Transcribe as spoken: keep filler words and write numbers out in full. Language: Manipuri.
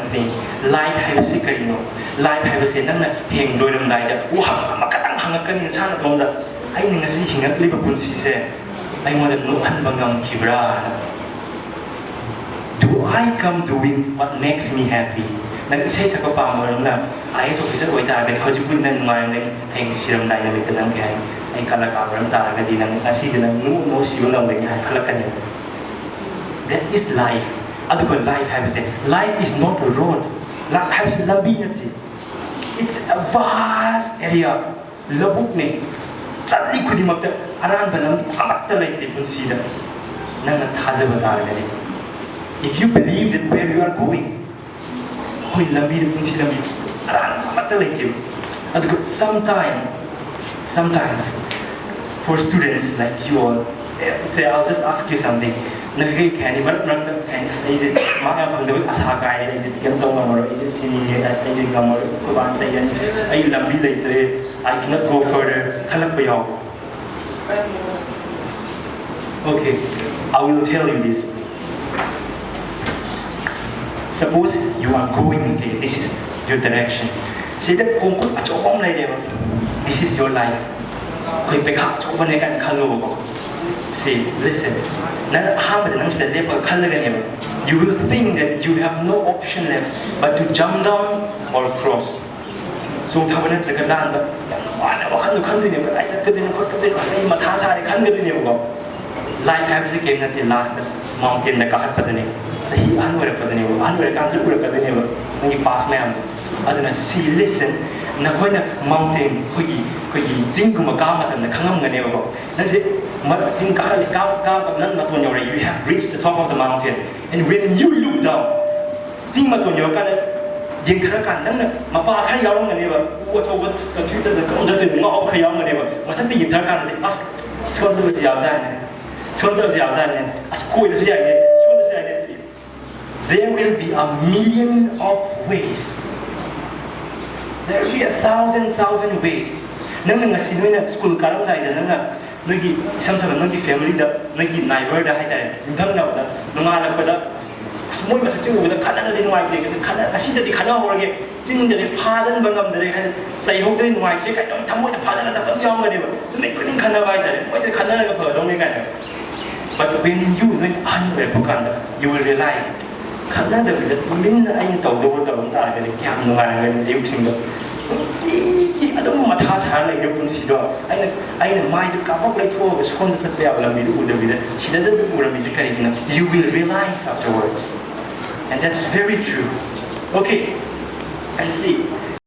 Life ꯍꯥꯏꯕꯁꯤ ꯀꯔꯤꯅꯣ? Life ꯍꯥꯏꯕꯁꯦ ꯅꯪꯅ ꯍꯌꯦꯡ ꯂꯣꯏꯔꯝꯗꯥꯏꯗ ꯋꯥꯍꯪ ꯑꯃꯈꯛꯇꯪ ꯍꯪꯉꯛꯀꯅꯤ ꯅꯁꯥ ꯅꯇꯣꯝꯗ, "ꯑꯩꯅ ꯉꯁꯤ ꯍꯤꯡꯉꯛꯂꯤꯕ ꯄꯨꯟꯁꯤꯁꯦ ꯑꯩꯉꯣꯟꯗ ꯅꯣꯛꯍꯟꯕ ꯉꯝꯈꯤꯕ꯭ꯔꯥ?" Do I come doing what makes me happy? ꯅꯪ ꯏꯁꯩ ꯁꯛꯄ ꯄꯥꯝꯕ ꯅꯪꯅ IAS officer ꯑꯣꯏꯇꯥꯔꯒꯗꯤ ꯍꯧꯖꯤꯛꯄꯨꯗꯤ ꯅꯪ ꯅꯨꯡꯉꯥꯏꯔꯝꯒꯅꯤ, ꯍꯌꯦꯡ ꯁꯤꯔꯝꯗꯥꯏ ꯅꯨꯃꯤꯠꯇ ꯅꯪ ꯀꯩ ꯍꯥꯏꯅꯤ, ꯑꯩ ꯀꯂꯥꯀꯥꯔ ꯑꯣꯏꯔꯝ ꯇꯥꯔꯒꯗꯤ ꯅꯪ ꯉꯁꯤꯁꯦ ꯅꯪ ꯅꯣꯛ ꯅꯣꯛ ꯁꯤꯕ ꯉꯝꯒꯅꯤ ꯍꯥꯏꯅ ꯈꯜꯂꯛꯀꯅꯤ꯫ That is life. ꯑꯗꯨꯒ life ꯍꯥꯏꯕꯁꯦ, life is not a road. Life ꯍꯥꯏꯕꯁꯤ ꯂꯝꯕꯤ ꯅꯠꯇꯦ. It's a vast area. ꯂꯧꯕꯨꯛꯅꯦ꯫ ꯆꯠꯂꯤ ꯈꯨꯗꯤꯡꯃꯛꯇ ꯑꯔꯥꯟꯕ ꯂꯝꯕꯤ ꯑꯃꯠꯇ ꯂꯩꯇꯦ ꯄꯨꯟꯁꯤꯗ, ꯅꯪꯅ ꯊꯥꯖꯕ ꯇꯥꯔꯒꯗꯤ. If you believe that where you are going, ꯑꯩꯈꯣꯏ ꯂꯝꯕꯤꯗ, ꯄꯨꯟꯁꯤ ꯂꯝꯕꯤ ꯑꯔꯥꯟꯕ ꯑꯃꯠꯇ ꯂꯩꯇꯦꯕ. ꯑꯗꯨꯒ sometime, sometimes, for students like you all, say, I'll just ask you something. ꯅꯈꯣꯏ ꯀꯩ ꯍꯥꯏꯅꯤ, ꯃꯔꯛ ꯃꯔꯛꯇ ꯀꯩ ꯍꯥꯏꯅꯤ, "ꯑꯁ, ꯑꯩꯁꯦ ꯃꯥꯔꯛ ꯌꯥꯝ ꯐꯪꯗꯕꯒꯤ ꯑꯁꯥ ꯀꯥꯏꯔꯦ, ꯑꯩꯁꯦ ꯀꯩꯝ ꯇꯧ ꯉꯝꯃꯔꯣꯏ, ꯑꯩꯁꯦ ꯁꯤꯅꯤꯡꯉꯦ, ꯑꯁ, ꯑꯩꯁꯦ ꯉꯝꯃꯔꯣꯏ, ꯑꯩꯈꯣꯏ ꯕꯥꯅ ꯆꯩꯔꯅꯤ, ꯑꯩ ꯂꯝꯕꯤ ꯂꯩꯇ꯭ꯔꯦ, I cannot go further" ꯈꯜꯂꯛꯄ ꯌꯥꯎꯕ? Okay, I will tell you this. Suppose you are going, okay, this is your direction. ꯁꯤꯗ ꯈꯣꯡꯀꯨꯠ ꯑꯆꯧꯕ ꯑꯃ ꯂꯩꯔꯦꯕ. This is your life. ꯑꯩꯈꯣꯏ ꯄꯩꯈꯥ ꯑꯆꯧꯕꯅꯦ ꯀꯥꯏꯅ ꯈꯜꯂꯣꯕꯀꯣ. See, listen. ꯅꯪ ꯑꯍꯥꯟꯕꯗ ꯅꯪ ꯁꯤꯗ ꯂꯦꯞꯄꯒ ꯈꯜꯂꯒꯅꯦꯕ. You will think that you have no option left but to jump down or cross. ꯆꯣꯡꯊꯕ ꯅꯠꯇ꯭ꯔꯒ ꯂꯥꯟꯕ, ꯌꯥꯝ ꯋꯥꯅ ꯋꯥꯈꯜꯗꯣ ꯈꯟꯗꯣꯏꯅꯦꯕ, "ꯀꯗꯥꯏ ꯆꯠꯀꯗꯣꯏꯅꯣ ꯈꯣꯠꯀꯗꯣꯏꯅꯣ, ꯑꯁ, ꯑꯩ ꯃꯊꯥ ꯁꯥꯔꯦ" ꯈꯟꯒꯗꯣꯏꯅꯦꯕꯀꯣ. Life ꯍꯥꯏꯕꯁꯤ ꯀꯔꯤꯝ ꯅꯠꯇꯦ, last mountain ꯗ ꯀꯥꯈꯠꯄꯗꯅꯦ, ꯆꯍꯤ ꯑꯍꯟ ꯑꯣꯏꯔꯛꯄꯗꯅꯦꯕ, ꯑꯍꯟ ꯑꯣꯏꯔꯀꯥꯟꯗ ꯎꯔꯛꯀꯗꯣꯏꯅꯦꯕ ꯅꯪꯒꯤ past ꯃꯌꯥꯝꯗꯣ. ꯑꯗꯨꯅ see, listen, ꯅꯈꯣꯏꯅ mountain, ꯑꯩꯈꯣꯏꯒꯤ, ꯑꯩꯈꯣꯏꯒꯤ ꯆꯤꯡꯒꯨꯝꯕ ꯀꯥꯕ ꯃꯇꯝꯗ ꯈꯪꯉꯝꯒꯅꯦꯕꯀꯣ. ꯅꯪꯁꯦ ꯃ-, ꯆꯤꯡ ꯀꯥꯈꯠꯂꯦ, ꯀꯥ-, ꯀꯥꯕ, ꯅꯪ ꯃꯇꯣꯟ ꯌꯧꯔꯦ, you have reached the top of the mountain, and when you look down, ꯆꯤꯡ ꯃꯇꯣꯟ ꯌꯧꯔꯀꯥꯟꯗ ꯌꯦꯡꯊꯔꯀꯥꯟꯗ ꯅꯪꯅ ꯃꯄꯥ ꯈꯔ ꯌꯥꯎꯔꯝꯒꯅꯦꯕ, ꯎ ꯑꯆꯧꯕ ꯀꯟꯐ꯭ꯌꯨꯖꯟꯗ ꯀꯔꯝ ꯆꯠꯇꯣꯏꯅꯣ ꯉꯥꯎꯕ ꯈꯔ ꯌꯥꯎꯔꯝꯒꯅꯦꯕ. ꯃꯊꯛꯇ ꯌꯦꯡꯊꯔꯀꯥꯟꯗꯗꯤ, "ꯑꯁ, ꯁꯣꯝ ꯆꯠꯂꯁꯨ ꯌꯥꯕꯖꯥꯠꯅꯦ, ꯁꯣꯝ ꯆꯠꯂꯁꯨ ꯌꯥꯕꯖꯥꯠꯅꯦ, ꯑꯁ, ꯀꯣꯏꯔꯁꯨ ꯌꯥꯏꯅꯦ, ꯁꯣꯝꯗꯁꯨ ꯌꯥꯏꯅꯦ" ꯁꯤ. There will be a million of ways. There will be a thousand, thousand ways. ꯅꯪꯅ ꯉꯁꯤ ꯅꯣꯏꯅ ꯁ꯭ꯀꯨꯜ ꯀꯥꯔꯝꯗꯥꯏꯗ ꯅꯪꯅ ꯅꯣꯏꯒꯤ, ꯏꯁꯝ ꯁꯝꯅ ꯅꯣꯏꯒꯤ family ꯗ, ꯅꯣꯏꯒꯤ neighbour ꯗ ꯍꯥꯏꯇꯥꯔꯦ, ꯌꯨꯝꯊꯪꯅꯕꯗ ꯅꯣꯡꯉꯥꯜꯂꯛꯄꯗ, "ꯑꯁ, ꯑꯁ, ꯃꯣꯏ ꯃꯁꯛꯁꯦ ꯎꯕꯗ ꯈꯠꯅꯔꯗꯤ ꯅꯨꯡꯉꯥꯏꯇꯦ, ꯈꯠꯅ-, ꯉꯁꯤꯗꯗꯤ ꯈꯠꯅꯍꯧꯔꯒꯦ, ꯆꯤꯟꯗꯗꯤ ꯐꯥꯖꯤꯟꯕ ꯉꯝꯗ꯭ꯔꯦ ꯍꯥꯏꯅ ꯆꯩꯍꯧꯗ꯭ꯔꯗꯤ ꯅꯨꯡꯉꯥꯏꯇ꯭ꯔꯦ ꯀꯥꯏꯅ ꯊꯃꯣꯏꯗ ꯐꯥꯖꯤꯜꯂꯗꯕ ꯑꯃ ꯌꯥꯎꯔꯝꯒꯅꯦꯕ꯫ ꯅꯨꯃꯤꯠ ꯈꯨꯗꯤꯡ ꯈꯠꯅꯕ ꯍꯥꯏꯇꯥꯔꯦ, ꯃꯣꯏꯗ ꯈꯠꯅꯔꯒ ꯐꯒꯗꯧꯅꯦ ꯀꯥꯏꯅ꯫ But when you, ꯅꯣꯏ ꯑꯍꯟ ꯑꯣꯏꯔꯛꯄ ꯀꯥꯟꯗ, you will realize, ꯈꯠꯅꯗꯕꯤꯗ ꯇꯨꯃꯤꯟꯅ ꯑꯩꯅ ꯇꯧꯗꯧꯕ ꯇꯧꯔꯝ ꯇꯥꯔꯒꯗꯤ ꯀꯌꯥꯝ ꯅꯨꯡꯉꯥꯏꯔꯝꯒꯅꯤ ꯑꯌꯨꯛꯁꯤꯡꯗꯣ꯫ ꯅꯨꯡꯇꯤꯒꯤ ꯑꯗꯨꯝ ꯃꯊꯥ ꯁꯥꯔ ꯂꯩꯔꯤꯕ ꯄꯨꯟꯁꯤꯗꯣ, ꯑꯩꯅ, ꯑꯩꯅ ꯃꯥꯏꯗꯨ ꯀꯥꯄꯛ ꯂꯩꯊꯣꯛꯑꯒ ꯁꯣꯝꯗ ꯆꯠꯄ ꯌꯥꯕ ꯂꯝꯕꯤꯗꯨ ꯎꯗꯕꯤꯗ ꯁꯤꯗ ꯑꯗꯨꯝ ꯎꯔꯝꯃꯤꯁꯦ ꯀꯔꯤꯒꯤꯅꯣ? You will realize afterwards. And that's very true. Okay, and see.